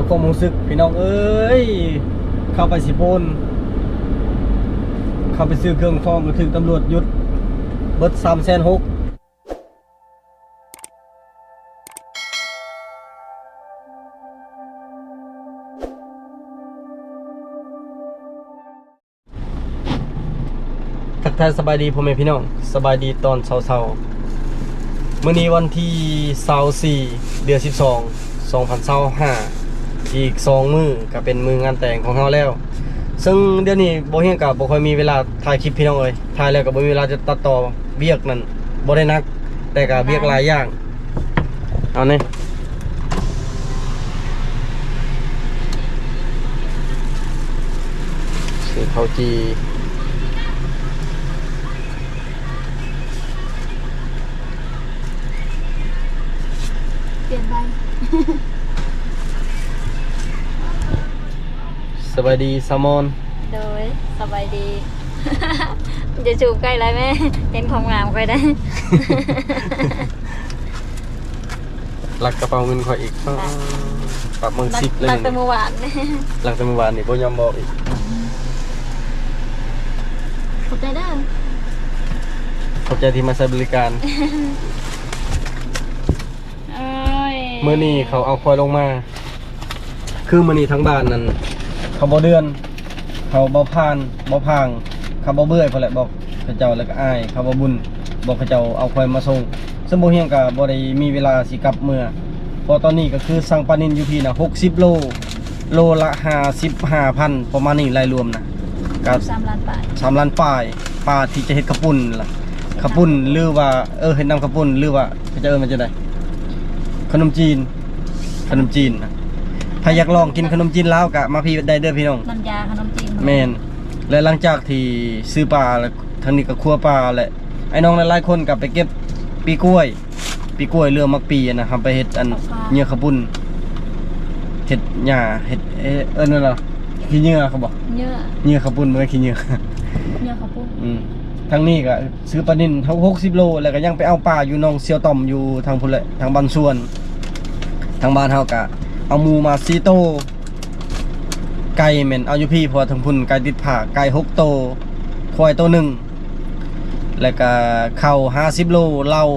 ຄວາມຮູ້ສຶກພີ່ນ້ອງເອີຍ ເຂົ້າໄປຊິໂປນ ເຂົ້າໄປຊື້ເຄື່ອງຂອງກໍຖືກຕຳຫຼວດຢຸດເບິດສາມແສນຫົກ. ທັກທາຍສະບາຍດີພໍ່ແມ່ພີ່ນ້ອງ ສະບາຍດີຕອນເຊົ້າໆ ມື້ນີ້ວັນທີຊາວສີ່ ເດືອນສິບສອງ ສອງພັນຊາວຫ້າ ອີກສອງມື້ກໍເປັນມື້ງານແຕ່ງຂອງເຮົາແລ້ວ ເຊິ່ງດຽວນີ້ບໍ່ຮຽງກໍບໍ່ຄ່ອຍມີເວລາຖ່າຍຄລິບພີ່ນ້ອງເອີຍ ຖ່າຍແລ້ວກໍບໍ່ມີເວລາຈະຕັດຕໍ່ ວຽກນັ້ນບໍ່ໄດ້ໜັກ ແຕ່ກໍວຽກຫຼາຍຢ່າງ. ເອົານີ້ ຊື້ເຂົ້າຈີ່ ປ່ຽນໃບ. ສະບາຍດີສາວມອນ. ໂດຍ ສະບາຍດີ. ຢ່າຊູມໃກ້ຫຼາຍແມ່ ເຫັນຄວາມງາມຂ້ອຍໄດ໋. ລັກກະເປົາເງິນຂ້ອຍອີກ. ລັກ ປັບໝຶກສິບເລີຍ ລັກແຕ່ມື້ວານ ລັກແຕ່ມື້ວານນີ້ບໍ່ຍອມບອກອີກ. ຂອບໃຈເດີ ຂອບໃຈທີ່ມາໃຊ້ບໍລິການ. ໂອ້ຍ ມື້ນີ້ເຂົາເອົາຂ້ອຍລົງມາ ຄືມື້ນີ້ທາງບ້ານນັ້ນ ເຂົາບໍ່ເດືອນ ເຂົາບໍ່ຜ່ານ ບໍ່ພາງ ເຂົາບໍ່ເບື່ອຍ ເຂົາແຫຼະບອກເຂົາເຈົ້າ ແລ້ວກໍອ້າຍເຂົາບໍ່ບຸນ ບອກເຂົາເຈົ້າເອົາຂ້ອຍມາສົ່ງ ເຊິ່ງບໍ່ຮຽງກໍບໍ່ໄດ້ມີເວລາຊິກັບເມືອ ເພາະຕອນນີ້ກໍຄືສັ່ງປານິນຢູ່ພີ້ນະ ຫົກສິບໂລ ໂລລະຫ້າສິບຫ້າພັນ ປະມານນີ້ລາຍລວມນະ ກໍສາມລ້ານປາຍ ສາມລ້ານປາຍ ປາທີ່ຈະເຮັດເຂົ້າປຸ້ນລະ ເຮັດ ເຂົ້າປຸ້ນ ເຂົ້າປຸ້ນ ຫຼືວ່າ ເອີ ເຮັດນ້ຳເຂົ້າປຸ້ນ ຫຼືວ່າ ເຂົາເຈົ້າເອີ້ນວ່າຈັ່ງໃດ ຂະໜົມຈີນ ຂະໜົມຈີນນະ ໃຜຢາກລອງກິນຂະໜົມຈີນລາວກະມາພີ້ໄດ້ເດີພີ່ນ້ອງ ນ້ຳຢາຂະໜົມຈີນ ແມ່ນ ແລະ ຫຼັງຈາກທີ່ຊື້ປາແລ້ວ ທາງນີ້ກະຄົວປາແຫຼະ ອ້າຍນ້ອງຫຼາຍໆຄົນກະໄປເກັບປີກ້ວຍ ປີກ້ວຍ ຫຼືໝາກປີຫັ້ນນະ ເຮົາໄປເຮັດອັນ ເຫຍື່ອເຂົ້າປຸ້ນ ເຮັດຫຍ້າ ເຮັດ ເອີ ເອີ້ນວ່າຂີ້ເຫຍື້ອເຂົາບອກ ເຫຍື່ອ ເຫຍື່ອເຂົ້າປຸ້ນ ບໍ່ແມ່ນຂີ້ເຫຍື້ອ ເຫຍື່ອເຂົ້າປຸ້ນ ອືມ ທາງນີ້ກະ ຊື້ປານິນຫົກສິບໂລ ແລ້ວກໍຍັງໄປເອົາປາຢູ່ໜອງສ່ຽວຕ່ອມ ຢູ່ທາງພຸ້ນແຫຼະ ທາງບ້ານສວນ ທາງບ້ານເຮົາກະເອົາໝູມາສີ່ໂຕ ໄກ່ແມ່ນເອົາຢູ່ພີ້ ເພາະວ່າທາງພຸ້ນໄກ່ຕິດຜາກ ໄກ່ຫົກໂຕ ຄວາຍໂຕໜຶ່ງ ແລ້ວກະເຂົ້າຫ້າສິບໂລ ເຫຼົ້າ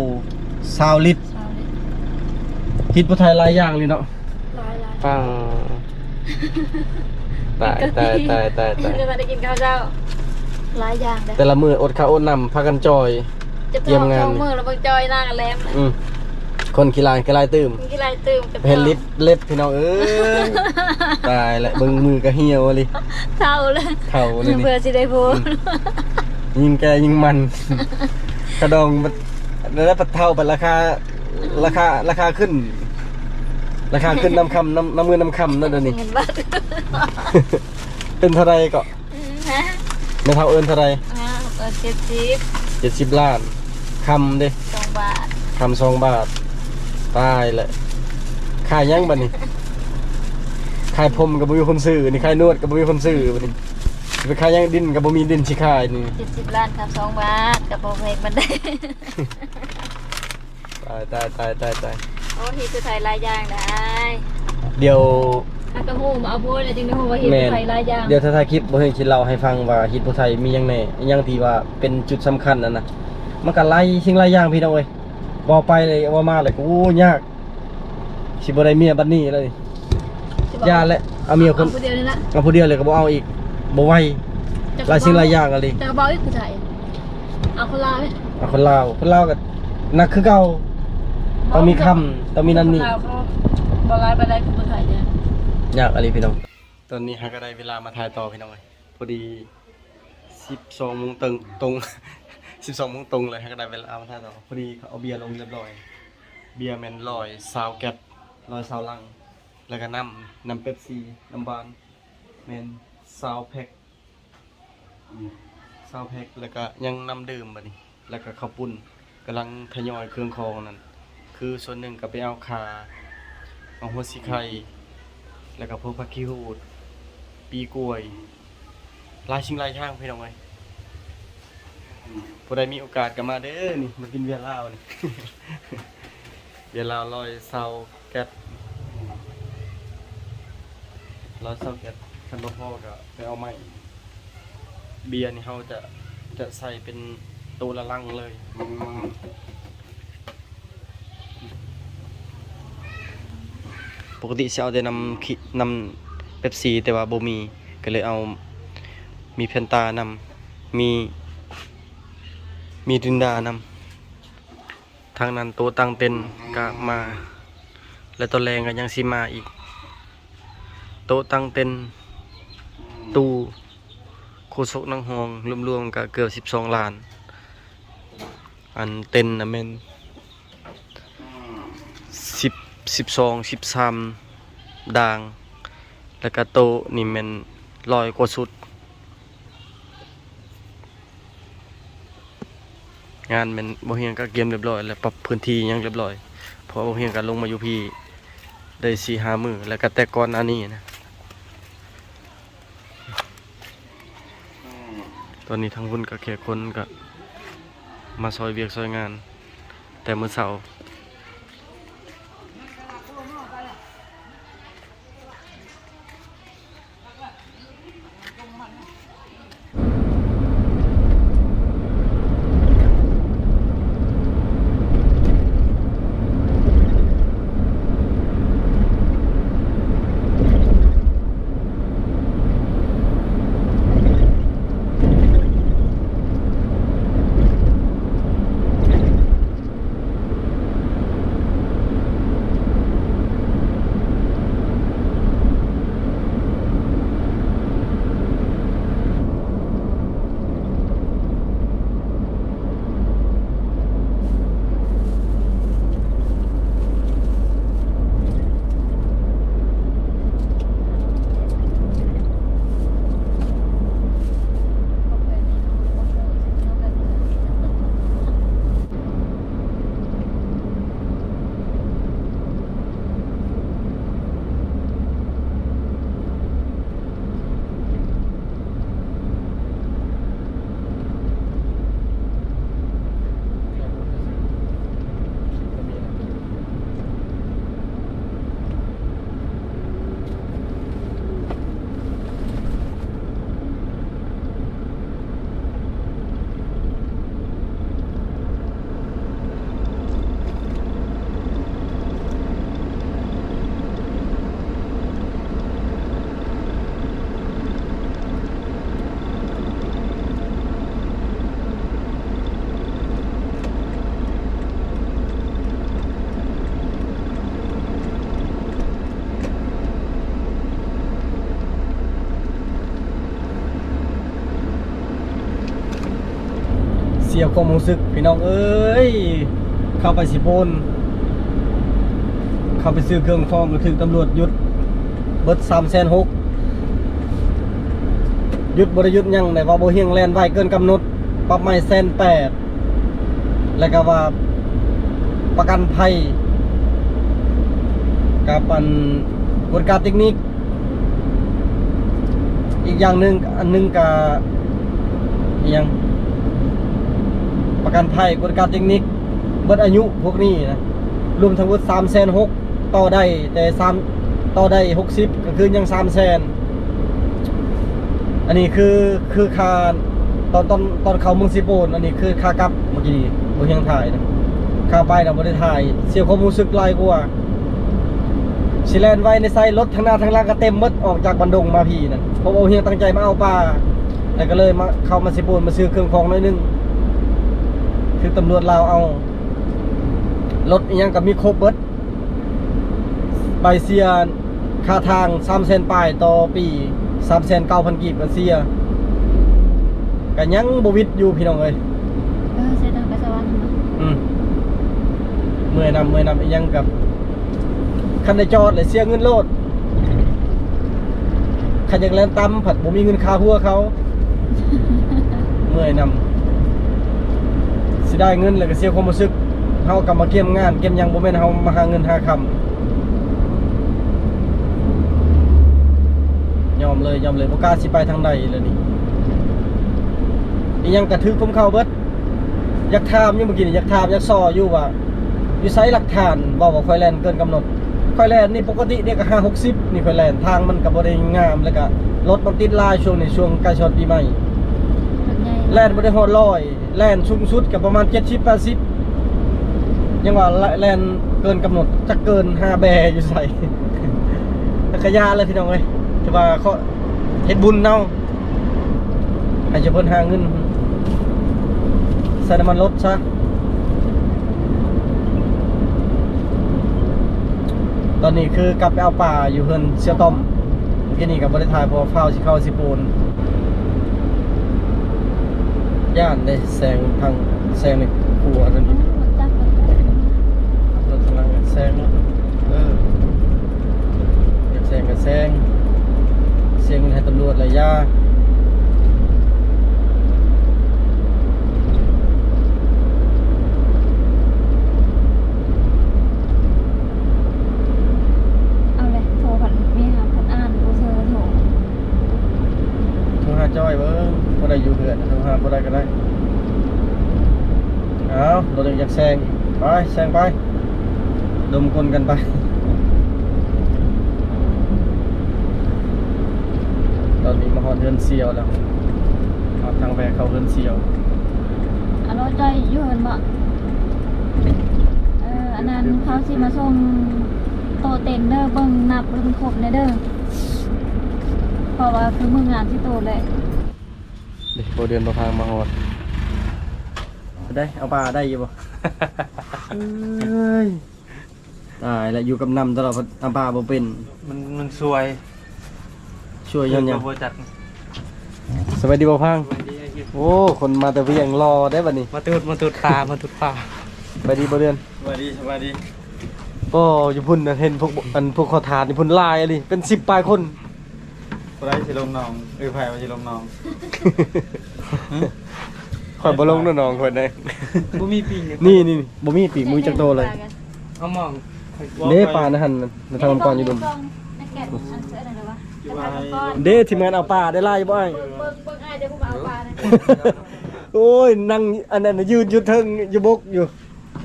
ຊາວລິດ ຊາວລິດ ຮີດຜູ້ໄທຫຼາຍຢ່າງເລີຍເນາະ ຫຼາຍໆ ປາ ຕາຍ ຕາຍ ຕາຍ ຕາຍ ຕາຍ ເຈົ້າໄດ້ກິນເຂົ້າເຊົ້າ ຫຼາຍຢ່າງເດ້ ແຕ່ລະມື້ອົດເຂົ້າອົດນ້ຳ ພາກັນຈ່ອຍ ຈະ ຕຽມງານ ສອງມື້ແລ້ວເບິ່ງຈ່ອຍໜ້າກັນແລ້ວ ອືມ ຄົນຂີ້ລາຍກໍລາຍຕື່ມ ຂີ້ລາຍຕື່ມ ເຫັນລິບເລັບພີ່ນ້ອງເອີຍ ຕາຍແລ້ວ ເບິ່ງມືກໍຫ່ຽວອີ່ຫຼີ ເຖົ້າແລ້ວ ເຖົ້າແລ້ວນີ້ ເພື່ອຊິໄດ້ຜົວ ອືມ ຍິ່ງແກ່ຍິ່ງມັນ ຂະດອງບັດ ແລ້ວບັດເຖົ້າບັດລາຄາ ລາຄາ ລາຄາຂຶ້ນ ລາຄາຂຶ້ນນຳຄຳ ນຳ ນຳເງິນນຳຄຳເນາະ ດຽວນີ້ ເງິນບາດ ເປັນເທົ່າໃດເກາະ? ອືມ ຮະ ແມ່ເຖົ້າເອີ້ນເທົ່າໃດ? ຮະ ເອີ້ນເຈັດສິບ ເຈັດສິບລ້ານ ຄຳເດ້ ສອງບາດ ຄຳສອງບາດ ຕາຍແລ້ວ ຂາຍຫຍັງບັດນີ້? ຂາຍຜົມກໍບໍ່ມີຄົນຊື້ ນີ້ຂາຍໜວດກໍບໍ່ມີຄົນຊື້ບັດນີ້ ຊິໄປຂາຍຫຍັງ? ດິນກໍບໍ່ມີດິນຊິຂາຍນີ້ ເຈັດສິບລ້ານ ຄຳສອງບາດ ກໍບໍ່ແພງປານໃດ. ຕາຍ ຕາຍ ຕາຍ ຕາຍ ຕາຍ ໂອ້ ຮີດຜູ້ໄທຫຼາຍຢ່າງນະອ້າຍ ດຽວ ຫາກະຮູ້ມາເອົາຜົວແລ້ວຈຶ່ງໄດ້ຮູ້ວ່າຮີດຜູ້ໄທຫຼາຍຢ່າງ ແມ່ນ ດຽວຖ້າຖ່າຍຄລິບບໍ່ເຫັນຊິເລົ່າໃຫ້ຟັງວ່າຮີດຜູ້ໄທມີຫຍັງແດ່ ອີ່ຫຍັງທີ່ວ່າເປັນຈຸດສຳຄັນຫັ້ນນະ ມັນກະຫຼາຍສິ່ງຫຼາຍຢ່າງພີ່ນ້ອງເອີຍ ເວົ້າໄປເລີຍ ເວົ້າມາເລີຍ ໂອ້ ຍາກ ຊິບໍ່ໄດ້ເມຍບັດນີ້ແລ້ວນີ້ ຢ່າແຫຼະ ເອົາເມຍຄົນ ເອົາຜູ້ດຽວນີ້ລະ ເອົາຜູ້ດຽວເລີຍກໍບໍ່ເອົາອີກ ບໍ່ໄຫວ ຫຼາຍສິ່ງຫຼາຍຢ່າງອີ່ຫຼີ ແຕ່ກໍບໍ່ເອົາອີກຜູ້ຊາຍ ເອົາຄົນລາວນີ້ ເອົາຄົນລາວ ຄົນລາວກໍໜັກຄືເກົ່າ ຕ້ອງມີຄຳ ຕ້ອງມີນັ້ນນີ້ ຄົນລາວເຂົາບໍ່ຫຼາຍປານໃດຄືຄົນໄທເດ້ ຍາກອີ່ຫຼີພີ່ນ້ອງ ຕອນນີ້ເຮົາກໍໄດ້ເວລາມາຖ່າຍຕໍ່ພີ່ນ້ອງເອີຍ ພໍດີສິບສອງໂມງເຖິງ ຕົງ ສິບສອງໂມງຕົງເລີຍ ເຮົາກໍໄດ້ເວລາມາຖ່າຍຕໍ່ ພໍດີເຂົາເອົາເບຍລົງຮຽບຮ້ອຍ ເບຍແມ່ນຮ້ອຍຊາວແກັດ ຮ້ອຍຊາວລັງ ແລ້ວກໍນ້ຳ ນ້ຳເປັບຊີ ນ້ຳຫວານ ແມ່ນຊາວແພັກ ຊາວແພັກ ແລ້ວກໍຍັງນ້ຳດື່ມບັດນີ້ ແລ້ວກໍເຂົ້າປຸ້ນ ກຳລັງທະຍອຍເຄື່ອງຂອງນັ້ນ ຄືສ່ວນໜຶ່ງກໍໄປເອົາຂ່າ ເອົາຫົວສີໄຄ ແລ້ວກໍພວກຜັກຂີ້ຫູດ ປີກລ້ວຍ ຫຼາຍສິ່ງຫຼາຍຢ່າງພີ່ນ້ອງເອີຍ ຜູ້ໃດມີໂອກາດກໍມາເດີນີ້ ມາກິນເບຍລາວນີ້ ເບຍລາວຮ້ອຍຊາວແກັດ ຮ້ອຍຊາວເຈັດ ຄັນບໍ່ພໍກໍໄປເອົາໃໝ່. ເບຍນີ້ເຮົາຈະ ຈະໃສ່ເປັນໂຕລະລັງເລີຍ. ອືມ ປົກກະຕິຊິເອົາແຕ່ນ້ຳ ນ້ຳເປັບຊີ ແຕ່ວ່າບໍ່ມີ ກໍເລີຍເອົາ ມີແຟນຕານຳ ມີ ມີລິນດານຳ. ທາງນັ້ນໂຕະຕັ້ງເຕັນກະມາ ແລະຕອນແລງກະຍັງຊິມາອີກ. ໂຕະຕັ້ງເຕັນ ຕູ້ ໂຄສົກນັກຮ້ອງ ລວມໆກະເກືອບສິບສອງລ້ານ. ອັນເຕັນນະແມ່ນສິບ ສິບສອງ ສິບສາມດາງ ແລະກະໂຕະນີ້ແມ່ນຮ້ອຍກວ່າຊຸດ. ງານແມ່ນບໍ່ຮຽງກະກຽມລຽບລ້ອຍ ແລະປັບພື້ນທີ່ຫຍັງລຽບລ້ອຍ ເພາະວ່າບໍ່ຮຽງກະລົງມາຢູ່ພີ້ໄດ້ສີ່ຫ້າມື້ ແລະກະແຕ່ກ່ອນໜ້ານີ້ນະ. ຕອນນີ້ທາງພຸ້ນກະແຂກຄົນກະມາຊ່ອຍວຽກຊ່ອຍງານແຕ່ມື້ເຊົ້າ. ເສຍຄວາມຮູ້ສຶກພີ່ນ້ອງເອີຍ ເຂົ້າໄປເຊໂປນ ເຂົ້າໄປຊື້ເຄື່ອງຂອງ ກໍຖືກຕຳຫຼວດຢຸດເບິດສາມແສນຫົກ ຢຸດບໍ່ໄດ້ຢຸດຫຍັງ ແຕ່ວ່າບໍ່ຮຽງແລ່ນໄວເກີນກຳນົດ ປັບໃໝແສນແປດ ແລ້ວກໍວ່າປະກັນໄພ ກັບອັນກວດກາເຕັກນິກ ອີກຢ່າງໜຶ່ງ ອັນໜຶ່ງກະອີ່ຫຍັງ ປະກັນໄພ ກວດກາເຕັກນິກ ເບິດອາຍຸພວກນີ້ນະ ລວມທັງໝົດສາມແສນຫົກ ຕໍ່ໄດ້ແຕ່ສາມ ຕໍ່ໄດ້ຫົກສິບ ກໍຄືຍັງສາມແສນ. ອັນນີ້ຄື ຄືຄ່າ ຕອນ ຕອນ ຕອນເຂົ້າເມືອງເຊໂປນ ອັນນີ້ຄືຄ່າກັບ ເມື່ອກີ້ນີ້ບໍ່ຮຽງຖ່າຍນະ ຄ່າໄປນະບໍ່ໄດ້ຖ່າຍ ເສຍຄວາມຮູ້ສຶກຫຼາຍກວ່າ. ຊິແລ່ນໄວໃນໃສ ລົດທາງໜ້າທາງຫຼັງກໍເຕັມໝົດ ອອກຈາກບ້ານດົງມາພີ້ນັ້ນ ເພາະວ່າຮຽງຕັ້ງໃຈມາເອົາປາ ແລ້ວກໍເລີຍມາ ເຂົ້າມາເຊໂປນ ມາຊື້ເຄື່ອງຂອງໜ້ອຍໜຶ່ງ ຖືກຕຳຫຼວດລາວເອົາ ລົດອີ່ຫຍັງກໍມີຄົບເບິດ ໄປເສຍຄ່າທາງສາມແສນປາຍຕໍ່ປີ ສາມແສນເກົ້າພັນກີບກໍເສຍ ກໍຍັງບໍ່ຫວິດຢູ່ພີ່ນ້ອງເອີຍ. ເອີ ເສຍທາງໄປສະຫວັນເນາະ. ອືມ ເມື່ອຍນຳ ເມື່ອຍນຳ ອີ່ຫຍັງກັບ ຄັນໄດ້ຈອດແລ້ວເສຍເງິນໂລດ ຄັນຢາກແລ່ນຕຳພັດບໍ່ມີເງິນຄ່າຫົວເຂົາ ເມື່ອຍນຳ ເສຍດາຍເງິນ ແລ້ວກໍເສຍຄວາມຮູ້ສຶກ ເຮົາກໍມາກຽມງານກຽມຫຍັງ ບໍ່ແມ່ນເຮົາມາຫາເງິນຫາຄຳ. ຍອມເລີຍ ຍອມເລີຍ ບໍ່ກ້າຊິໄປທາງໃດເລີຍນີ້ ອີ່ຫຍັງກະຖືກຄຸມເຂົາເບິດ. ຢາກຖາມຢູ່ ເມື່ອກີ້ນີ້ຢາກຖາມ ຢາກສໍ້ຢູ່ວ່າ ຢູ່ໃສຫຼັກຖານເວົ້າວ່າຂ້ອຍແລ່ນເກີນກຳນົດ? ຂ້ອຍແລ່ນນີ້ປົກກະຕິເດ້ກໍຫ້າຫົກສິບ ນີ້ຂ້ອຍແລ່ນ ທາງມັນກໍບໍ່ໄດ້ງາມ ແລ້ວກໍລົດມັນຕິດຫຼາຍຊ່ວງນີ້ ຊ່ວງໃກ້ຮອດປີໃໝ່ ແລ່ນບໍ່ໄດ້ຮອດຮ້ອຍ ແລ່ນສູງສຸດກໍປະມານເຈັດສິບ ແປດສິບ ຍັງວ່າແລ່ນເກີນກຳນົດ ຈັກເກີນຫ້າແບຢູ່ໃສ ແລ້ວກໍຢ່າເລີຍພີ່ນ້ອງເອີຍ ຖືວ່າເຂົາເຮັດບຸນເຮົາ ໃຫ້ເຈົ້າເພິ່ນຫາເງິນໃສ່ນ້ຳມັນລົດຊະ. ຕອນນີ້ຄືກັບໄປເອົາປາຢູ່ເຮືອນສ່ຽວຕ້ອມ ເມື່ອກີ້ນີ້ກໍບໍ່ໄດ້ຖ່າຍ ເພາະວ່າຟ້າວຊິເຂົ້າຊິໂປນ ຢ້ານເດ້ ແສງທາງ ແສງໃນຂົວນັ້ນ ລົດທາງຫຼັງແສງເນາະ ເອີ ຢາກແຊງກໍແຊງ ເສຍເງິນໃຫ້ຕຳຫຼວດລະຢ່າ. ເອົາແຫຼະ ໂທພັນມີຫາພັນອ່ານບໍ່ເຊີໂທ ໂທຫາຈ້ອຍເບິ່ງ ບໍ່ໄດ້ຢູ່ເຮືອນ ໂທຫາບໍ່ໄດ້ກໍໄດ້. ເອົາ ລົດຍັງຢາກແຊງ ໄປ ແຊງໄປ ດົມກົ້ນກັນໄປ. ຕອນນີ້ມາຮອດເຮືອນສ່ຽວແລ້ວ ຮອດທາງແວະເຂົ້າເຮືອນສ່ຽວ. ອາໂລຈ່ອຍຢູ່ເຮືອນບໍ່? ເອີ ອັນນັ້ນເຂົາຊິມາສົ່ງໂຕເຕັມເດີ ເບິ່ງນັບໃຫ້ມັນຄົບແດ່ເດີ ເພາະວ່າຄືມື້ງານຊິໂຕແຫຼະ. ເດ້ ບໍ່ເດືອນບໍ່ພາມາຮອດ ໄດ້ ເອົາປາໄດ້ຢູ່ບໍ່? ເອີຍ ຕາຍລະ ຢູ່ກັບນ້ຳຕະຫຼອດ ເອົາປາບໍ່ເປັນ ມັນ ມັນຊ່ວຍ ຊ່ວຍຍ້ອນຫຍັງ? ບໍ່ຈັກ. ສະບາຍດີບໍ່ພັງ? ໂອ້ ຄົນມາແຕ່ວຽງຫຼໍ່ເດ້ບັດນີ້ ມາຕູດ ມາຕູດປາ ມາຕູດປາ. ສະບາຍດີບໍ່ເດືອນ? ສະບາຍດີ ສະບາຍດີ. ກໍຢູ່ພຸ້ນນະ ເຫັນພວກ ອັນ ພວກຂໍທານຢູ່ພຸ້ນຫຼາຍອີ່ຫຼີ ເປັນສິບປາຍຄົນ. ຜູ້ໃດຊິລົງໜອງ? ເອີ ໃຜວ່າຊິລົງໜອງ? ຂ້ອຍບໍ່ລົງເນາະໜອງຂ້ອຍນະ. ບໍ່ມີປີກ ນີ້ໆໆ ບໍ່ມີປີກໝູຈັກໂຕເລີຍ. ເອົາໝອງ ເດ້ ປາໃນຫັ້ນ ໃນທາງມັງກອນຢູ່ດຸ່ມ. ເດ້ ທີມງານເອົາປາໄດ້ຫຼາຍຢູ່ບໍ່ອ້າຍ? ໂອ້ຍ ນັ່ງ ອັນນັ້ນ ຢືນຢູ່ເທິງ ຢູ່ບົກຢູ່.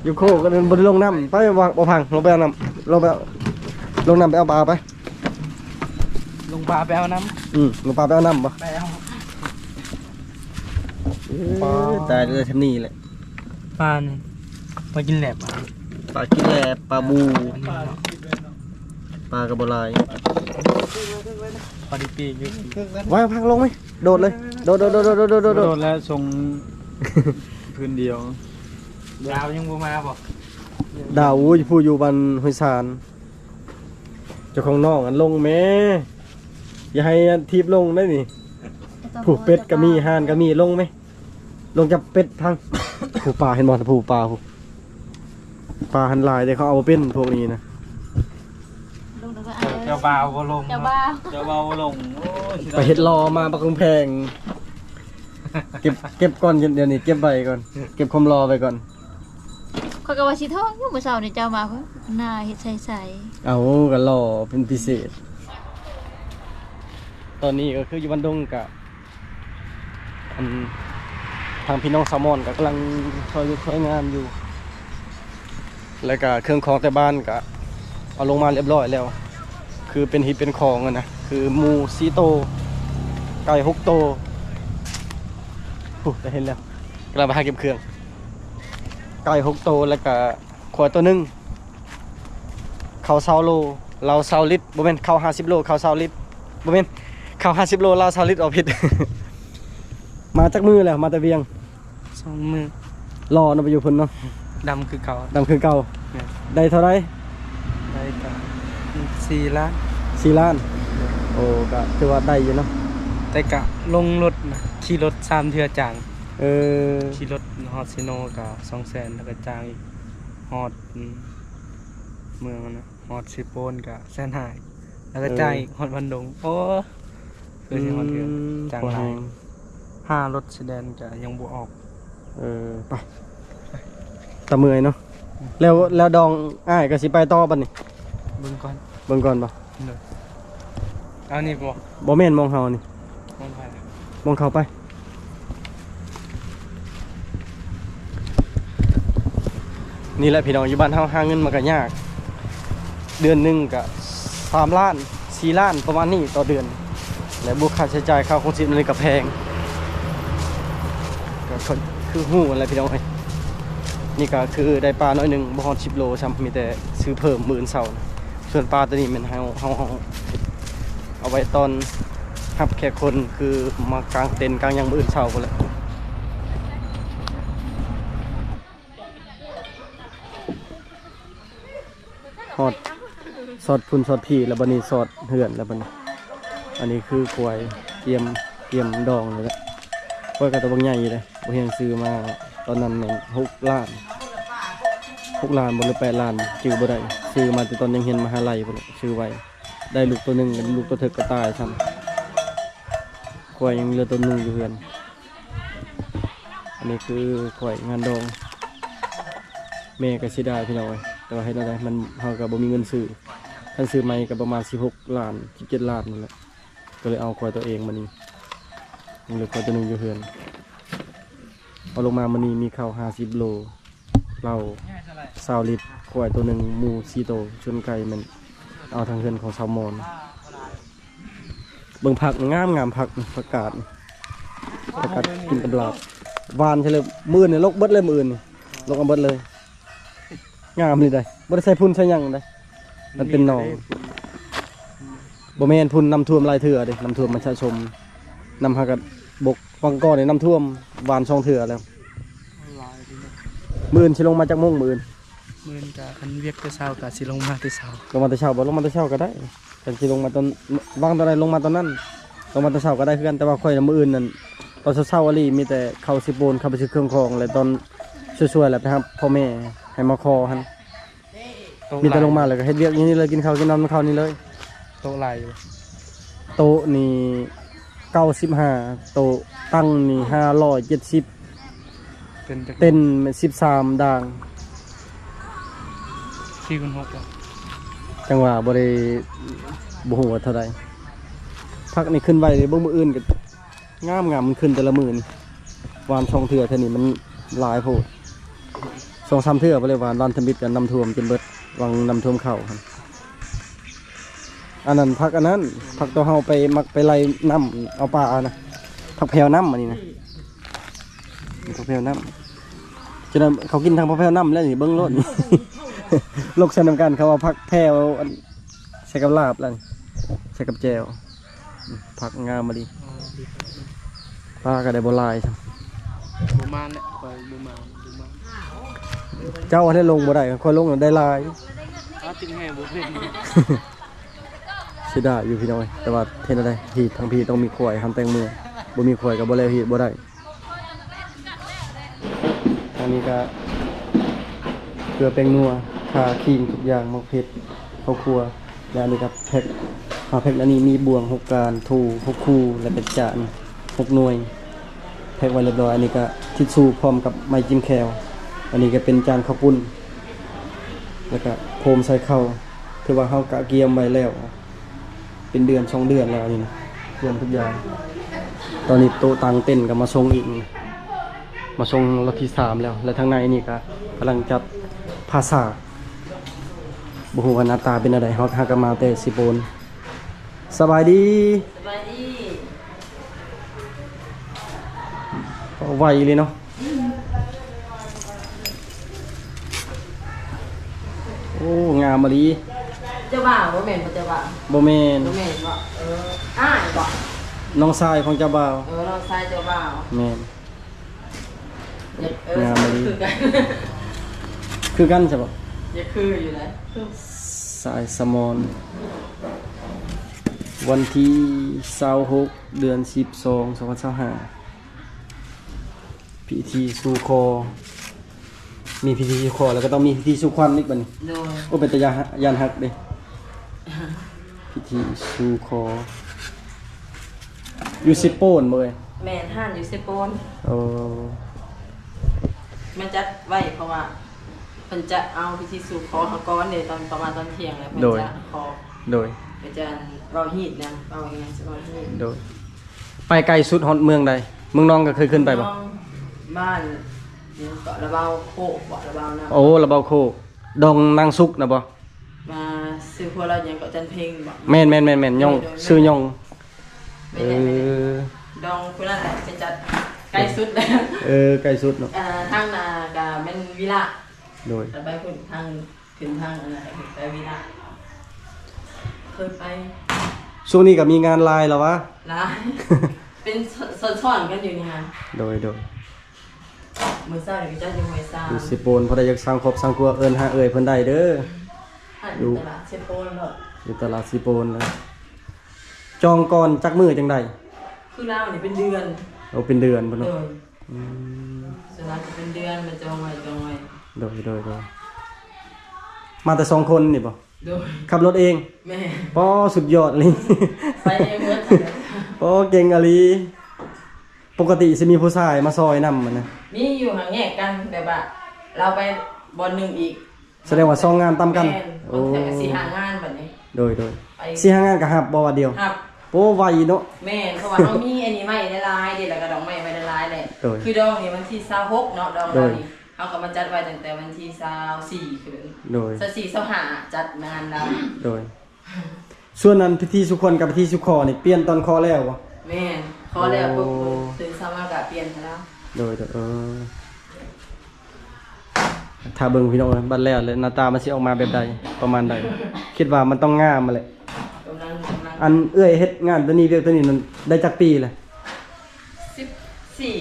ຢູ່ໂຄກກໍບໍ່ໄດ້ລົງນ້ຳ ໄປບໍ່ ບໍ່ພັງ ລົງໄປເອົານ້ຳ ລົງໄປ ລົງນ້ຳໄປເອົາປາໄປ ລົງປາໄປເອົານ້ຳ. ອືມ ລົງປາໄປເອົານ້ຳບໍ່? ໄປເອົາ. ເອີ ຕາຍເລີຍ ທຳນີ້ແຫຼະ ປານີ້ ປາກິນແຫຼບ ປາກິນແຫຼບ ປາບູ ອັນນີ້ເນາະ ປາກໍບໍ່ຫຼາຍ ພໍດີປີກຢູ່. ໄວ້ພັກລົງໄໝ? ໂດດເລີຍ ໂດດ ໂດດ ໂດດ ໂດດ ໂດດ ໂດດ ແລ້ວສົ່ງ ຄືນດຽວ. ດາວຍັງບໍ່ມາບໍ່? ດາວ ໂອ້ຍ ຜູ້ຢູ່ບ້ານຫ້ວຍຊານ ເຈົ້າຂອງນ້ອງ ອັນ ລົງແມ້ ຢ່າໃຫ້ ອັນ ຖີບລົງໄດ້ນີ້. ຜູ້ເປັດກໍມີ ຫ່ານກໍມີ ລົງແມ້ ລົງຈັບເປັດພັງ. ຜູ້ປາເຫັນບໍ່ ຜູ້ປາ ຜູ້ ປາຫັ້ນຫຼາຍເດ້ ເຂົາເອົາບໍ່ເປັນພວກນີ້ນະ. ເຈົ້າບ່າວບໍ່ລົງ ເຈົ້າບ່າວ ເຈົ້າບ່າວບໍ່ລົງ. ໂອ້ຍ ໄປເຮັດຫຼໍ່ມາບັກຄົງແພງ ເກັບ ເກັບກ່ອນ ດຽວນີ້ເກັບໄວ້ກ່ອນ ເກັບຄວາມຫຼໍ່ໄວ້ກ່ອນ. ຂ້ອຍກໍວ່າຊິໂທຢູ່ ມື້ເຊົ້ານີ້ເຈົ້າມາ ໜ້າເຮັດໃສໆ. ເອົາ ກໍຫຼໍ່ເປັນພິເສດ. ຕອນນີ້ກໍຄືຢູ່ບ້ານດົງກະ ອັນ ທາງພີ່ນ້ອງຊາວມອນກໍກຳລັງຊ່ອຍວຽກຊ່ອຍງານຢູ່ ແລ້ວກະເຄື່ອງຂອງແຕ່ບ້ານກະເອົາລົງມາລຽບຮ້ອຍແລ້ວ ຄືເປັນຮີດເປັນຂອງຫັ້ນນະ ຄືໝູສີ່ໂຕ ໄກ່ຫົກໂຕ. ໂອ້ ໄດ້ເຫັນແລ້ວ ກຳລັງໄປຫາເກັບເຄື່ອງ ໄກ່ຫົກໂຕ ແລ້ວກະ ຄວາຍໂຕໜຶ່ງ ເຂົ້າຊາວໂລ ເຫຼົ້າຊາວລິດ ບໍ່ແມ່ນ ເຂົ້າຫ້າສິບໂລ ເຂົ້າຊາວລິດ ບໍ່ແມ່ນ ເຂົ້າຫ້າສິບໂລ ເຫຼົ້າຊາວລິດ ເວົ້າຜິດ. ມາຈັກມື້ແລ້ວ ມາແຕ່ວຽງ? ສອງມື້. ຫຼໍ່ນະ ໄປຢູ່ພຸ້ນເນາະ ດຳຄືເກົ່າ ດຳຄືເກົ່າ. ແມ່ນ. ໄດ້ເທົ່າໃດ? ໄດ້ກະສີ່ລ້ານ. ສີ່ລ້ານ? ໂອ້ ກະຖືວ່າໄດ້ຢູ່ເນາະ ແຕ່ກະລົງລົດນະ ຂີ່ລົດສາມເທື່ອຈ້າງ. ເອີ ຂີ່ລົດຮອດເຊໂນກະສອງແສນ ແລ້ວກະຈ້າງອີກ ຮອດ ອືມ ເມືອງຫັ້ນນະ ຮອດເຊໂປນກະແສນຫ້າ ແລ້ວກະ ເອີ ຈ່າຍອີກຮອດບ້ານດົງ. ໂອ້ ຄືຊິຮອດເຮືອນ ອືມ ຈ້າງຫຼາຍ ພໍແຮງ. ຫາລົດຊາຍແດນກະຍັງບໍ່ອອກ. ເອີ ໄປ ຕາເມື່ອຍເນາະ. ແລ້ວ ແລ້ວດອງອ້າຍກໍຊິໄປຕໍ່ບັດນີ້ ເບິ່ງກ່ອນ ເບິ່ງກ່ອນບໍ່? ໂດຍ. ເອົານີ້ບໍ່? ບໍ່ແມ່ນ ມອງເຮົານີ້ ມອງໃຜ? ມອງເຂົາໄປ. ນີ້ແຫຼະພີ່ນ້ອງ ຢູ່ບ້ານເຮົາຫາເງິນມັນກໍຍາກ ເດືອນໜຶ່ງກະສາມລ້ານ ສີ່ລ້ານ ປະມານນີ້ຕໍ່ເດືອນ ແລະ ບວກຄ່າໃຊ້ຈ່າຍຄ່າຄອງຊີບ ອັນນີ້ກະແພງ ກະຄືຮູ້ຫັ້ນແຫຼະພີ່ນ້ອງເອີຍ. ນີ້ກະຄືໄດ້ປາໜ້ອຍໜຶ່ງ ບໍ່ຮອດສິບໂລຊ້ຳ ມີແຕ່ຊື້ເພີ່ມມື້ອື່ນເຊົ້າ. ສ່ວນປາໂຕນີ້ແມ່ນເຮົາ ເຮົາ ເຮົາເອົາໄວ້ຕ້ອນຮັບແຂກຄົນ ຄືມາກາງເຕັນກາງຫຍັງມື້ອື່ນເຊົ້າພຸ້ນແຫຼະ. ຮອດ ຊອດພຸ້ນຊອດພີ້ ແລ້ວບັດນີ້ຊອດເຮືອນແລ້ວບັດນີ້. ອັນນີ້ຄືຄວາຍກຽມ ກຽມດອງນີ້ແຫຼະ. ຄວາຍກະໂຕບັກໃຫຍ່ຢູ່ເດ້ ບໍ່ຮຽງຊື້ມາຕອນນັ້ນແມ່ນຫົກລ້ານ ຫົກລ້ານບໍ່ ຫຼືແປດລ້ານ ຈື່ບໍ່ໄດ້. ຊື້ມາແຕ່ຕອນຍັງຮຽນມະຫາໄລພຸ້ນແຫຼະ ຊື້ໄວ້. ໄດ້ລູກໂຕໜຶ່ງ ລູກໂຕເຖິກກະຕາຍຊ້ຳ. ຄວາຍຍັງເຫຼືອໂຕໜຶ່ງຢູ່ເຮືອນ. ອັນນີ້ຄືຄວາຍງານດອງ ແມ່ກະເສຍດາຍພີ່ນ້ອງເອີຍ ແຕ່ວ່າເຮັດແນວໃດ ມັນ ເຮົາກະບໍ່ມີເງິນຊື້. ຄັນຊື້ໃໝ່ກະປະມານສິບຫົກລ້ານ ສິບເຈັດລ້ານນີ້ແຫຼະ. ກະເລີຍເອົາຄວາຍໂຕເອງມານີ້ ຍັງເຫຼືອຄວາຍໂຕໜຶ່ງຢູ່ເຮືອນ. ເອົາລົງມາມື້ນີ້ມີເຂົ້າຫ້າສິບໂລ ເຫຼົ້າຊາວລິດ ຄວາຍໂຕໜຶ່ງ ໝູສີ່ໂຕ. ສ່ວນໄກ່ແມ່ນເອົາທາງເຮືອນຂອງຊາວມອນ. ເບິ່ງຜັກງາມໆ ຜັກນີ້ ຜັກກາດນີ້ ຜັກກາດກິນກັບລາບ ຫວານໃສ່ເລີຍ. ມື້ອື່ນນີ້ລົກເບິດເລີຍ ມື້ອື່ນນີ້ລົກເອົາເບິດເລີຍ. ງາມນີ້ໄດ໋ ບໍ່ໄດ້ໃສ່ຝຸ່ນໃສ່ຫຍັງໄດ໋ ມັນເປັນໜອງ. ບໍ່ແມ່ນ ພຸ້ນນ້ຳຖ້ວມຫຼາຍເທື່ອເດ້ ນ້ຳຖ້ວມມັນສະສົມ ນ້ຳຫາກະບົກ. ວັງກ່ອນນີ້ນ້ຳຖ້ວມ ຫວານສອງເທື່ອແລ້ວ. ມື້ອື່ນຊິລົງມາຈັກໂມງ? ມື້ອື່ນ ມື້ອື່ນກະຄັນວຽກແຕ່ເຊົ້າກະຊິລົງມາແຕ່ເຊົ້າ. ລົງມາແຕ່ເຊົ້າບໍ່? ລົງມາແຕ່ເຊົ້າກະໄດ້. ຄັນຊິລົງມາຕອນ ວາງຕອນໃດລົງມາຕອນນັ້ນ ລົງມາແຕ່ເຊົ້າກະໄດ້ຄືກັນ. ແຕ່ວ່າຂ້ອຍນະ ມື້ອື່ນນັ້ນ ຕອນເຊົ້າໆອີ່ຫຼີ ມີແຕ່ເຂົ້າຊິໂປນ ເຂົ້າໄປຊື້ເຄື່ອງຂອງ ແລະ ຕອນສວຍໆແລ້ວໄປຫາພໍ່ແມ່ໃຫ້ມາຂໍຫັ້ນ. ມີແຕ່ລົງມາແລ້ວກະເຮັດວຽກຢູ່ນີ້ເລີຍ ກິນເຂົ້າກິນນ້ຳເຂົ້ານີ້ເລີຍ. ໂຕະຫຼາຍຢູ່ ໂຕະນີ້ເກົ້າສິບຫ້າໂຕະ ຕັ່ງນີ້ຫ້າຮ້ອຍເຈັດສິບ. ເຕັນຈັກ ເຕັນສິບສາມດ່າງ ສີ່ຄູນຫົກ ຈັ່ງວ່າບໍ່ໄດ້ ບໍ່ຮູ້ວ່າເທົ່າໃດ. ຜັກນີ້ຂຶ້ນໄວເດ້ ເບິ່ງມື້ອື່ນກະງາມໆ ມັນຂຶ້ນແຕ່ລະມື້ນີ້. ຫວານສອງເທື່ອ ເທື່ອນີ້ມັນຫຼາຍໂພດ ສອງສາມເທື່ອໄປເລີຍ. ຫວານ ຫວານທຳອິດກະນ້ຳຖ້ວມຈົນເບິດ ຫວ່າງນ້ຳຖ້ວມເຂົ້າຫັ້ນ. ອັນນັ້ນຜັກ ອັນນັ້ນຜັກໂຕເຮົາໄປ ມັກໄປໄລ່ນ້ຳເອົາປານະ ຜັກແພວນ້ຳ ອັນນີ້ນະ ຜັກແພວນ້ຳ. ສະນັ້ນເຂົາກິນທັງຜັກແພວນ້ຳແລ້ວນີ້ ເບິ່ງໂລດ ລົກໃສ່ນຳກັນ. ເຂົາເອົາຜັກແພວ ອັນ ໃສ່ກັບລາບແລ້ວນີ້ ໃສ່ກັບແຈ່ວ. ຜັກງາມມາດີ ປາກະໄດ້ບໍ່ຫຼາຍຊ້ຳ. ບໍ່ມານແຫຼະ ຂ້ອຍບໍ່ມານ ບໍ່ມານ. ເຈົ້າຫັ້ນແຫຼະລົງບໍ່ໄດ້ ຂ້ອຍລົງໄດ້ຫຼາຍ. ເອົາ ຈຶ່ງແຫ່ບໍ່ເປັນ. ເສຍດາຍຢູ່ພີ່ນ້ອງເອີຍ ແຕ່ວ່າເຮັດແນວໃດ ຮີດທັງພີຕ້ອງມີຄວາຍ ຫັ້ນແຕ່ງເມືອ ບໍ່ມີຄວາຍກະບໍ່ແລ້ວ ຮີດບໍ່ໄດ້. ອັນນີ້ກະເກືອແປ້ງນົວ ຂ່າ ຂີງ ທຸກຢ່າງ ໝາກເຜັດ ເຂົ້າຄົ່ວ ແລະ ອັນນີ້ກະແພັກ ມາແພັກ. ອັນນີ້ມີບ່ວງ ຫົກການ ໂຖ ຫົກຄູ່ ແລະ ກະຈານ ຫົກໜ່ວຍ ແພັກໄວ້ລຽບຮ້ອຍ. ອັນນີ້ກະທິດຊູພ້ອມກັບໄມ້ຈິ້ມແຂ້ວ. ອັນນີ້ກະເປັນຈານເຂົ້າປຸ້ນ ແລະ ກະໂຟມໃສ່ເຂົ້າ. ຖືວ່າເຮົາກະກຽມໄວ້ແລ້ວ ເປັນເດືອນສອງເດືອນແລ້ວນີ້ນະ ກຽມທຸກຢ່າງ. ຕອນນີ້ໂຕະຕັ່ງເຕັນກະມາສົ່ງອີກ ມາສົ່ງລັອດທີສາມແລ້ວ ແລະ ທາງໃນນີ້ກະກຳລັງຈັດຜ້າສາກ. ບໍ່ຮູ້ວ່າໜ້າຕາເປັນແນວໃດ ເຮົາ ເຮົາກະມາແຕ່ຊິໂປນ. ສະບາຍດີ. ສະບາຍດີ. ໄວອີ່ຫຼີເນາະ. ໂອ້ ງາມອີ່ຫຼີ. ເຈົ້າບ່າວບໍ່ແມ່ນບໍ່ ເຈົ້າບ່າວ? ບໍ່ແມ່ນ. ບໍ່ແມ່ນບໍ່? ເອີ ອ້າຍບໍ່? ນ້ອງຊາຍຂອງເຈົ້າບ່າວ. ເອີ ນ້ອງຊາຍເຈົ້າບ່າວ. ແມ່ນ. ຢາກ ເອີ ງາມອີ່ຫຼີ. ຄືກັນ ຄືກັນໃຊ່ບໍ່? ຢາກຄືຢູ່ໃດ໋. ສາຍສະໝອນ ວັນທີຊາວຫົກ ເດືອນສິບສອງ ສອງພັນຊາວຫ້າ. ພິທີສູ່ຂໍ ມີພິທີສູ່ຂໍ ແລ້ວກະຕ້ອງມີພິທີສູ່ຂວັນອີກບັດນີ້. ໂດຍ. ໂອ້ ເປັນຕາຢ້ານ ຢ້ານຮັກເດ້. ພິທີສູ່ຂໍ ຢູ່ເຊໂປນບໍ່ເອີຍ? ແມ່ນ ຮ້ານຢູ່ເຊໂປນ. ໂອ້ ມາຈັດໄວ້ ເພາະວ່າເພິ່ນຈະເອົາພິທີສູ່ຂໍເຮົາກ່ອນເດ້ ຕອນປະມານຕອນທ່ຽງແລ້ວເພິ່ນຈະຂໍ. ໂດຍ. ເພິ່ນຈະເວົ້າຮີດນະ ເວົ້າອີ່ຫຍັງ ຊິເວົ້າຮີດ. ໂດຍ. ໄປໄກສຸດຮອດເມືອງໃດ? ເມືອງນອງກະເຄີຍຂຶ້ນໄປບໍ່? ນອງ ບ້ານຫຍັງເກາະ ລະເບົາໂຄກບໍ່ ລະເບົານະ. ໂອ້ ລະເບົາໂຄກ ດອງນາງສຸກນະບໍ່? ວ່າຊື່ຜົວລາວຫຍັງເກາະ ຈັນເພັງບໍ? ແມ່ນໆໆໆ ຍ່ອງ ໂດຍໆ ຊື່ຍ່ອງ. ແມ່ນແຫຼະ ເອີ ແມ່ນແຫຼະ ດອງຜູ້ນັ້ນແຫຼະ ໄປຈັດໃກ້ສຸດແລ້ວ. ເອີ ໃກ້ສຸດເນາະ. ເອີ ທາງໜ້າກະແມ່ນວິລະ. ໂດຍ ແລ້ວໄປພຸ້ນທາງ ຂຶ້ນທາງອັນນັ້ນ ໄປວິລະ ເຄີຍໄປ. ຊ່ວງນີ້ກະມີງານຫຼາຍລະຫວາ? ຫຼາຍ ເປັນຊ້ອນໆກັນຢູ່ນີ້ຫັ້ນ. ໂດຍໆ. ມື້ເຊົ້ານີ້ໄປຈັດຢູ່ຫ້ວຍຊານ ຢູ່ເຊໂປນ. ຜູ້ໃດຢາກສ້າງຄອບສ້າງຄົວ ເອີ້ນຫາເອື້ອຍເພິ່ນໄດ້ເດີ. ຢູ່ຕະຫຼາດເຊໂປນເນາະ ຢູ່ຕະຫຼາດເຊໂປນເລີຍ. ຈອງກ່ອນຈັກມື້ຈັ່ງໃດ? ຄືລາວນີ້ເປັນເດືອນ. ໂອ ເປັນເດືອນພຸ້ນເນາະ. ໂດຍ ອືມ ສ່ວນຫຼາຍຈະເປັນເດືອນ ມາຈອງໄວ້ ຈອງໄວ້. ໂດຍໆໆ. ມາແຕ່ສອງຄົນນີ້ບໍ? ໂດຍ ຂັບລົດເອງ. ແມ່ນ. ປໍ ສຸດຍອດອີ່ຫຼີ ໄປເອງເບິດ. ປໍ ເກັ່ງອີ່ຫຼີ. ປົກກະຕິຊິມີຜູ້ຊາຍມາຊ່ອຍນຳຫັ້ນນະ? ມີຢູ່ ຫາກແຍກກັນ ແບບວ່າລາວໄປບ່ອນໜຶ່ງອີກ. ສະແດງວ່າສອງງານຕຳກັນ. ແມ່ນ. ໂອ້ ບາງເທື່ອກະສີ່ຫ້າງານບາດນີ້. ໂດຍໆ ໄປ ສີ່ຫ້າງານກະຮັບບໍ່ ວັນດຽວ? ຮັບ. ໂອ້ ໄວເນາະ. ແມ່ນ ເພາະວ່າເຮົາມີອັນນີ້ໄມ້ຫຼາຍໆເດ້ ແລ້ວກະດອກໄມ້ໄວ້ຫຼາຍໆແຫຼະ. ໂດຍ ຄືດອງນີ້ວັນທີຊາວຫົກເນາະ ດອງ ໂດຍ ເຮົາກະມາຈັດໄວ້ຕັ້ງແຕ່ວັນທີຊາວສີ່ຄືນ. ໂດຍ ຊາວສີ່ ຊາວຫ້າ ຈັດງານລຳ. ໂດຍ ສ່ວນອັນພິທີສູ່ຂວັນກັບພິທີສູ່ຂໍນີ້ ປ່ຽນຕອນຂໍແລ້ວບໍ່? ແມ່ນ ຂໍແລ້ວປຸບ ໂອ້ ຕື່ນເຊົ້າມາກະປ່ຽນໃຫ້ລາວ. ໂດຍໆ ເອີ ຖ້າເບິ່ງພີ່ນ້ອງເອີຍ ບັດແລ້ວແລ້ວໜ້າຕາມັນຊິອອກມາແບບໃດ ປະມານໃດ? ຄິດວ່າມັນຕ້ອງງາມຫັ້ນແຫຼະ. ກຳລັງ ກຳລັງ ອັນເອື້ອຍເຮັດງານໂຕນີ້ ວຽກໂຕນີ້ນັ້ນໄດ້ຈັກປີແລ້ວ? ສິບສີ່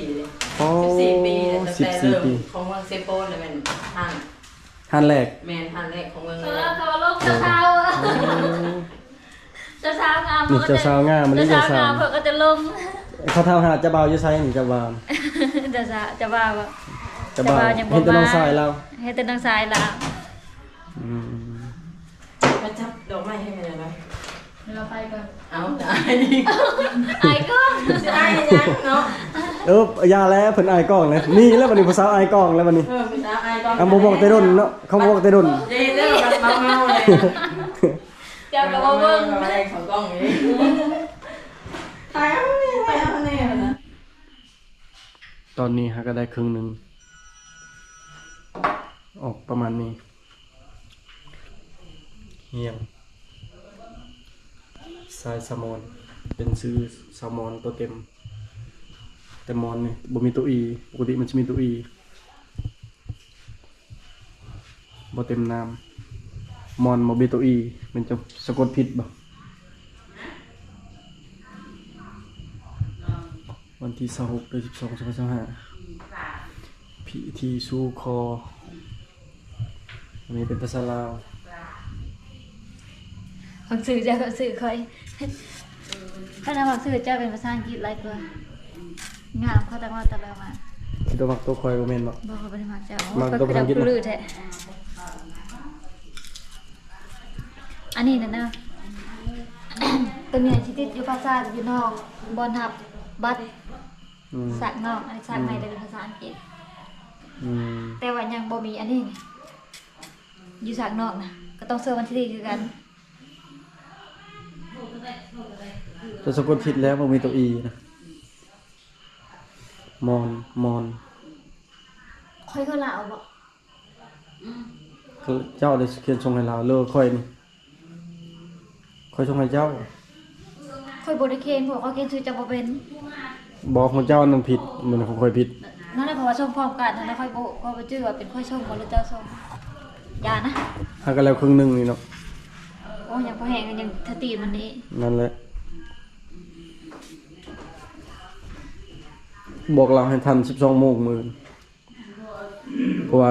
ໂອ້ ສິບສີ່ປີແລ້ວ ຕັ້ງແຕ່ ສິບສີ່ ເລີ່ມປີ ຂອງເມືອງເຊໂປນແມ່ນຮ້ານ ຮ້ານແລກ. ແມ່ນ ຮ້ານແລກຂອງເມືອງເລີຍ. ເຂົາລົງເຈົ້າສາວ ໂອ້ ເຈົ້າສາວງາມ ນີ້ເຈົ້າສາວງາມ ເຈົ້າສາວງາມ ເຈົ້າສາວງາມ ເພິ່ນກະຈະລົງ. ເຂົາຖາມຫາເຈົ້າບ່າວຢູ່ໃສນີ້ ເຈົ້າບ່າວ? ເຈົ້າສາວ ເຈົ້າບ່າວ ເຈົ້າບ່າວຍັງບໍ່ມາ ເຫັນແຕ່ນ້ອງຊາຍລາວ ເຫັນແຕ່ນ້ອງຊາຍລາວ. ອືມ ມາຈັບດອກໄມ້ໃຫ້ແມ່ແດ່. ເຮົາໄປກ່ອນ. ເອົາ ອາຍ ອາຍກ້ອງ ຊິອາຍຫຍັງເນາະ. ເອີ ຢ່າແລ້ວ ເພິ່ນອາຍກ້ອງແລ້ວ. ນີ້ແຫຼະບັດນີ້ ຜູ້ສາວອາຍກ້ອງແລ້ວບັດນີ້. ເອີ ຜູ້ສາວອາຍກ້ອງ. ອ່າ ບໍ່ບອກແຕ່ດົນເນາະ ເຂົາບໍ່ບອກແຕ່ດົນ. ເດ້ເດີ ບັດເມົາເມົາເລີຍ ເຈົ້າກະບໍ່ເບິ່ງ ເອົາໄວ້ເຂົ້າກ້ອງເລີຍ. ຕາຍເອົາແນ່ ຕາຍເອົາແນ່ນະ. ຕອນນີ້ຫາກະໄດ້ເຄິ່ງໜຶ່ງ ອອກປະມານນີ້. ຮຽງ ຊາຍສະໝອນ ເປັນຊື່ສະໝອນໂຕເຕັມ ແຕ່ໝອນນີ້ບໍ່ມີໂຕອີ ປົກກະຕິມັນຊິມີໂຕອີ ບໍ່ເຕັມນາມ. ໝອນບໍ່ມີໂຕອີ ແມ່ນຈະສະກົດຜິດບໍ່? ວັນທີຊາວຫົກ ເດືອນສິບສອງ ສອງພັນຊາວຫ້າ ພິທີສູ່ຂໍ ອັນນີ້ເປັນພາສາລາວ. ມັກຊື່ເຈົ້າ ມັກຊື່ຂ້ອຍ. ຄັນວ່າມັກຊື່ເຈົ້າເປັນພາສາອັງກິດຫຼາຍກວ່າ. ງາມ ເຂົາຕັ້ງວ່າຕະເລີມາ. ຄິດວ່າມັກໂຕຂ້ອຍບໍ່ແມ່ນບໍ່? ບໍ່ ຂ້ອຍບໍ່ໄດ້ມັກເຈົ້າ. ມັກໂຕພາສາອັງກິດ ໂອ້ຍ ຂ້ອຍຄືເຈົ້າແທ້. ອັນນີ້ນະເນີ ໂຕນີ້ຊິຕິດຢູ່ພາສາດຢູ່ນອກ ບ່ອນຮັບບັດ. ອືມ ສາກນອກ ອັນນີ້ສາກໃໝ່ ອືມ ໄດ້ເປັນພາສາອັງກິດ. ອືມ ແຕ່ວ່າຍັງບໍ່ມີອັນນີ້ ຢູ່ສາກນອກນະ ກະຕ້ອງເຊື່ອວັນທີຄືກັນ. ຈະສະກົດຜິດແລ້ວ ບໍ່ມີໂຕອີນະ. ມອນ ມອນ. ຂ້ອຍຄືລາວບໍ່? ເຈົ້າໄດ້ຂຽນສົ່ງໃຫ້ລາວ ຫຼືຂ້ອຍນີ້? ຂ້ອຍສົ່ງໃຫ້ເຈົ້າ. ຂ້ອຍບໍ່ໄດ້ຂຽນ ເພາະວ່າຂ້ອຍຂຽນຊື່ເຈົ້າບໍ່ເປັນ. ບໍ່ ຂອງເຈົ້ານັ້ນຜິດ ແມ່ນຂອງຂ້ອຍຜິດ. ນັ້ນແຫຼະ ເພາະວ່າສົ່ງພ້ອມກັນຫັ້ນນະ ຂ້ອຍບໍ່ ຂ້ອຍບໍ່ຈື່ວ່າເປັນຂ້ອຍສົ່ງບໍ່ ຫຼືເຈົ້າສົ່ງ. ຢ່ານະ ຫາກະແລ້ວເຄິ່ງໜຶ່ງນີ້ເນາະ. ໂອ້ ຍັງພໍແຮງ ຍັງທະຕີມັນນີ້. ນັ້ນແຫຼະ ບອກລາວໃຫ້ທັນສິບສອງໂມງມື້ອື່ນ. ເພາະວ່າ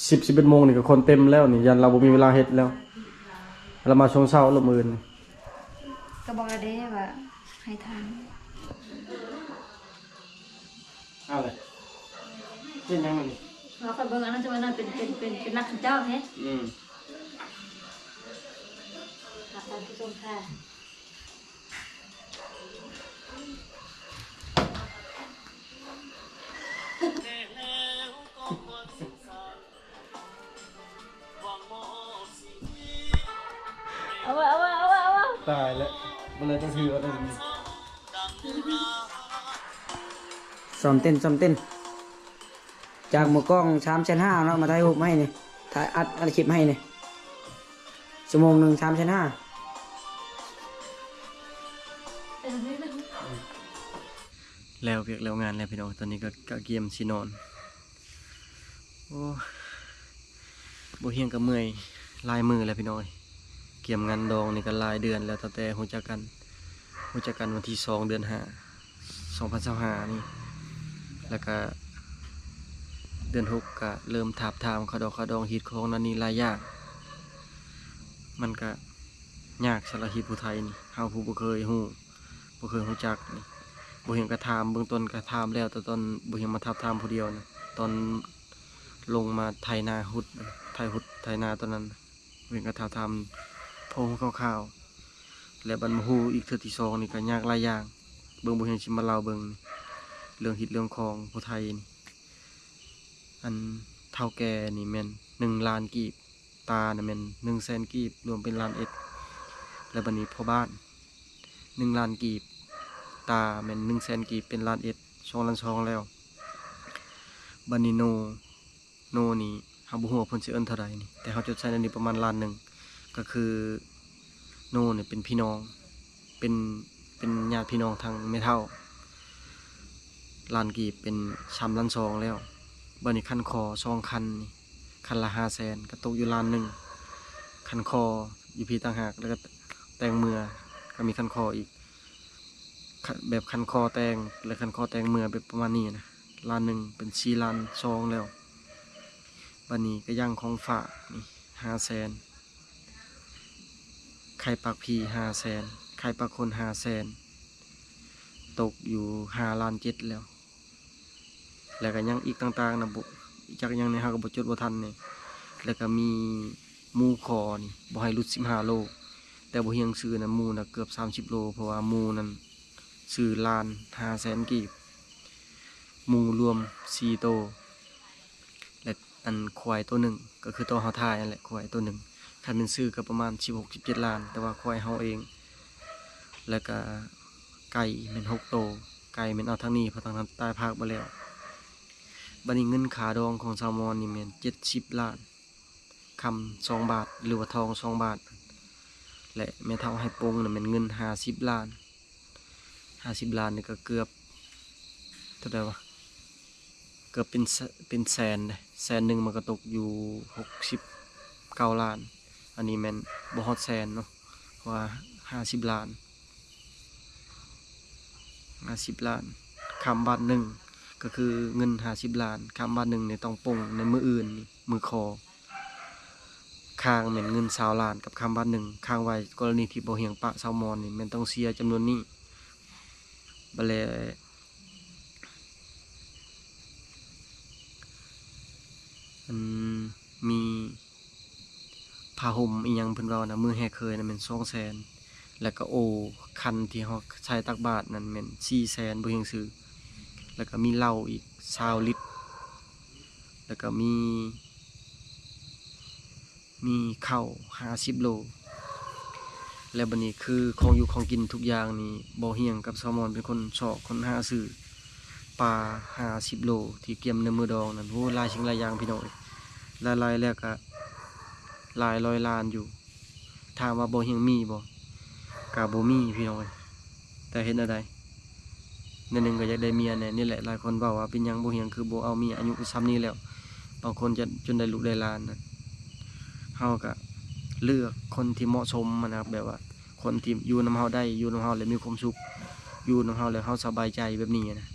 ສິບ ສິບເອັດໂມງນີ້ກະຄົນເຕັມແລ້ວນີ້ ຢ້ານລາວບໍ່ມີເວລາເຮັດແລ້ວ ລາວມາຊ່ວງເຊົ້າລະມື້ອື່ນ. ກະບອກລາວເດ້ວ່າໃຫ້ທັນ. ເອົາເລີຍ ເຮັດຫຍັງມັນນີ້? ເຮົາຂ້ອຍເບິ່ງອັນນັ້ນ ຈະວ່ານັ້ນເປັນ ເປັນ ເປັນ ເປັນນັກເຈົ້າແທ້. ອືມ ຫາທ່ານຜູ້ຊົມຄ່ະ. ເອົາວ່າ ເອົາວ່າ ເອົາວ່າ ເອົາວ່າ. ຕາຍແລ້ວ ບໍ່ໄດ້ຈັກເທື່ອເລີຍ. ຊ້ອມເຕັ້ນ ຊ້ອມເຕັ້ນ. ຈາກໝູ່ກ້ອງສາມແສນຫ້າເນາະ ມາຖ່າຍຮູບໃຫ້ນີ້ ຖ່າຍ ອັດ ອັດຄລິບໃຫ້ນີ້. ຊົ່ວໂມງໜຶ່ງສາມແສນຫ້າ. ແລ້ວວຽກແລ້ວງານແລ້ວພີ່ນ້ອງ, ຕອນນີ້ກໍ ກະກຽມຊິນອນ. ໂອ້ ບໍ່ຮຽງກໍເມື່ອຍຫຼາຍມື້ແລ້ວພີ່ນ້ອງເອີຍ. ກຽມງານດອງນີ້ກໍຫຼາຍເດືອນແລ້ວ, ຕັ້ງແຕ່ຮູ້ຈັກກັນ ຮູ້ຈັກກັນວັນທີສອງ ເດືອນຫ້າ ສອງພັນຊາວຫ້ານີ້, ແລ້ວກະເດືອນຫົກກະເລີ່ມທາບທາມຄ່າດອກຄ່າດອງ ຮີດຄອງນັ້ນນີ້ຫຼາຍຢ່າງ. ມັນກະຍາກສຳລັບທີ່ຜູ້ໄທນີ້, ເຮົາຜູ້ບໍ່ເຄີຍຮູ້ ບໍ່ເຄີຍຮູ້ຈັກນີ້. ບໍ່ຮຽງກະຖາມ ເບື້ອງຕົ້ນກະຖາມແລ້ວ, ແຕ່ຕອນບໍ່ຮຽງມາທາບທາມຜູ້ດຽວນະ, ຕອນລົງມາໄຖນາຮຸດ ໄຖຮຸດໄຖນາຕອນນັ້ນ, ບໍ່ຮຽງກະຖາມ ພໍຮູ້ຄ່າວໆ ແລະ ບັດມາຮູ້ອີກເທື່ອທີສອງນີ້ກໍຍາກຫຼາຍຢ່າງ. ເບິ່ງ ບໍ່ຮຽງຊິມາເລົ່າເບິ່ງ ເລື່ອງຮີດເລື່ອງຄອງຜູ້ໄທນີ້. ອັນເຖົ້າແກ່ນີ້ແມ່ນໜຶ່ງລ້ານກີບ, ຕານະແມ່ນໜຶ່ງແສນກີບ ລວມເປັນລ້ານເອັດ. ແລ້ວບັດນີ້ພໍ່ບ້ານໜຶ່ງລ້ານກີບ, ຕາແມ່ນໜຶ່ງແສນກີບ ເປັນລ້ານເອັດ ສອງລ້ານສອງແລ້ວ. ບັດນີ້ໂນ ໂນນີ້ ເຮົາບໍ່ຮູ້ວ່າເພິ່ນຊິເອີ້ນເທົ່າໃດນີ້, ແຕ່ເຮົາຈົດໃສ່ໃນນີ້ປະມານລ້ານໜຶ່ງ. ກໍຄືໂນນີ້ເປັນພີ່ນ້ອງ ເປັນ ເປັນຍາດພີ່ນ້ອງທາງແມ່ເຖົ້າ, ລ້ານກີບເປັນສາມລ້ານສອງແລ້ວ. ບັດນີ້ຄັນຄໍສອງຄັນນີ້ ຄັນລະຫ້າແສນ ກໍຕົກຢູ່ລ້ານໜຶ່ງ. ຄັນຄໍຢູ່ພີ້ຕ່າງຫາກ, ແລ້ວກໍແຕ່ງເມືອ ກໍມີຄັນຄໍອີກ. ຄັນ ແບບຄັນຄໍແຕ່ງ ແລະ ຄັນຄໍແຕ່ງເມືອ ແບບປະມານນີ້ນະ, ລ້ານໜຶ່ງເປັນສີ່ລ້ານສອງແລ້ວ. ບັດນີ້ກະຢ່າງຂອງຝາກນີ້ຫ້າແສນ, ໄຂ່ປາກຜີຫ້າແສນ, ໄຂ່ປາກຂົນຫ້າແສນ, ຕົກຢູ່ຫ້າລ້ານເຈັດແລ້ວ. ແລ້ວກະຍັງອີກຕ່າງໆນະ, ບໍ່ ຈັກຫຍັງນີ້ເຮົາກໍບໍ່ຈົດບໍ່ທັນນີ້. ແລ້ວກະມີໝູ່ຄໍນີ້ ບໍ່ໃຫ້ຫຼຸດສິບຫ້າໂລ, ແຕ່ບໍ່ຮຽງຊື້ນະ ໝູ່ນະເກືອບສາມສິບໂລ, ເພາະວ່າໝູ່ນັ້ນຊື້ລ້ານຫ້າແສນກີບ, ໝູ່ລວມສີ່ໂຕ ແລະ ອັນຄວາຍໂຕໜຶ່ງ ກໍຄືໂຕເຮົາຖ່າຍຫັ້ນແຫຼະ, ຄວາຍໂຕໜຶ່ງ ຄັນແມ່ນຊື້ກໍປະມານສິບຫົກ ສິບເຈັດລ້ານ, ແຕ່ວ່າຄວາຍເຮົາເອງ. ແລ້ວກະໄກ່ແມ່ນຫົກໂຕ, ໄກ່ແມ່ນເອົາທາງນີ້ ເພາະທາງນັ້ນຕາຍພາກເບິດແລ້ວ. ບັດນີ້ເງິນຄ່າດອງຂອງສາວມອນນີ້ແມ່ນເຈັດສິບລ້ານ, ຄຳສອງບາດ ຫຼືວ່າທອງສອງບາດ, ແລະ ແມ່ເຖົ້າໃຫ້ປົງນະແມ່ນເງິນຫ້າສິບລ້ານ. ຫ້າສິບລ້ານນີ້ກໍເກືອບເທົ່າໃດວະ? ເກືອບເປັນແສ ເປັນແສນເດ້, ແສນໜຶ່ງມັນກໍຕົກຢູ່ຫົກສິບເກົ້າລ້ານ. ອັນນີ້ແມ່ນບໍ່ຮອດແສນເນາະ, ເພາະວ່າຫ້າສິບລ້ານ ຫ້າສິບລ້ານ ຄຳບາດໜຶ່ງ ກໍຄືເງິນຫ້າສິບລ້ານ, ຄຳບາດໜຶ່ງນີ້ຕ້ອງປົງໃນມື້ອື່ນນີ້ ມື້ຄໍ. ຄ້າງແມ່ນເງິນຊາວລ້ານກັບຄຳບາດໜຶ່ງ, ຄ້າງໄວ້ກໍລະນີທີ່ບໍ່ຮຽງປະສາວມອນນີ້ແມ່ນຕ້ອງເສຍຈຳນວນນີ້. ບາດແລະ ອັນມີ ຜ້າຫົ່ມອີ່ຫຍັງເພິ່ນເວົ້ານະ, ມື້ແຫ່ເຂີຍນະແມ່ນສອງແສນ, ແລ້ວກະໂອຂັນທີ່ເຮົາໃຊ້ຕັກບາດນັ້ນແມ່ນສີ່ແສນ ບໍ່ຮຽງຊື້, ແລ້ວກະມີເຫຼົ້າອີກຊາວລິດ, ແລ້ວກະມີ ມີເຂົ້າຫ້າສິບໂລ. ແລ້ວບັດນີ້ຄືຂອງຢູ່ຂອງກິນທຸກຢ່າງນີ້ ບໍ່ຮຽງກັບສາວມອນເປັນຄົນຊອກຄົ້ນຫາຊື້. ປາຫ້າສິບໂລທີ່ກຽມໃນມື້ດອງນັ້ນ, ໂອ້ ຫຼາຍສິ່ງຫຼາຍຢ່າງພີ່ນ້ອງເອີຍ, ຫຼາຍໆແລ້ວກະຫຼາຍຮ້ອຍລ້ານຢູ່. ຖາມວ່າບໍ່ຮຽງມີບໍ່? ກະບໍ່ມີພີ່ນ້ອງເອີຍ, ແຕ່ເຮັດແນວໃດ? ແນວໜຶ່ງກໍຢາກໄດ້ເມຍແດ່. ນີ້ແຫຼະ ຫຼາຍຄົນເວົ້າວ່າເປັນຫຍັງບໍ່ຮຽງຄືບໍ່ເອົາເມຍ ອາຍຸສ່ຳນີ້ແລ້ວ, ບາງຄົນຈະຈົນໄດ້ລູກໄດ້ຫຼານນະ. ເຮົາກະເລືອກຄົນທີ່ເໝາະສົມຫັ້ນນະ, ແບບວ່າ ຄົນທີ່ຢູ່ນຳເຮົາໄດ້ ຢູ່ນຳເຮົາແລ້ວມີຄວາມສຸກ, ຢູ່ນຳເຮົາແລ້ວເຮົາສະບາຍໃຈແບບນີ້ນະ.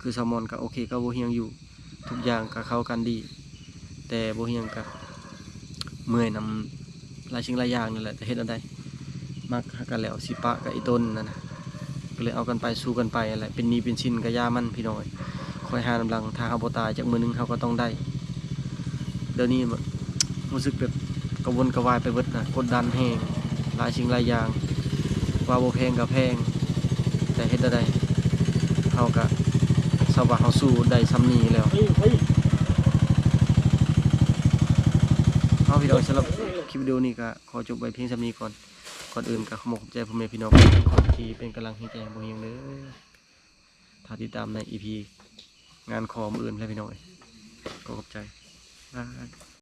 ຄືສາວມອນກໍໂອເຄກັບບໍ່ຮຽງຢູ່, ທຸກຢ່າງກໍເຂົ້າກັນດີ, ແຕ່ບໍ່ຮຽງກໍເມື່ອຍນຳຫຼາຍສິ່ງຫຼາຍຢ່າງນັ້ນແຫຼະ. ແຕ່ເຮັດແນວໃດ ມັກຫາກັນແລ້ວຊິປະກັບອີ່ຕົນນັ້ນນະ, ກໍເລີຍເອົາກັນໄປສູ້ກັນໄປຫັ້ນແຫຼະ. ເປັນໜີ້ເປັນສິນກໍຢ່າມັນ ພີ່ນ້ອງເອີຍ, ຄອຍຫານຳຫຼັງ, ຖ້າເຮົາບໍ່ຕາຍຈັກມື້ໜຶ່ງເຮົາກໍຕ້ອງໄດ້. ດຽວນີ້ ຮູ້ສຶກແບບກະວົນກະວາຍໄປເບິດນະ, ກົດດັນແຮງ, ຫຼາຍສິ່ງຫຼາຍຢ່າງ, ວ່າບໍ່ແພງກະແພງ, ແຕ່ເຮັດແນວໃດ ເຮົາກະ ສຳວ່າເຮົາສູ້ໄດ້ສ່ຳນີ້ແລ້ວ. ເອົາ ພີ່ນ້ອງ, ສຳລັບຄລິບວິດີໂອນີ້ກະຂໍຈົບໄວ້ພຽງສ່ຳນີ້ກ່ອນ. ກ່ອນອື່ນກະຂໍຂອບໃຈພໍ່ແມ່ພີ່ນ້ອງທີ່ເປັນກຳລັງແຮງໃຈໃຫ້ບໍ່ຮຽງເດີ. ຖ້າຕິດຕາມໃນອີພີງານຂໍມື້ອື່ນແລ້ວ ພີ່ນ້ອງເອີຍ. ຂໍຂອບໃຈ. ບາຍ.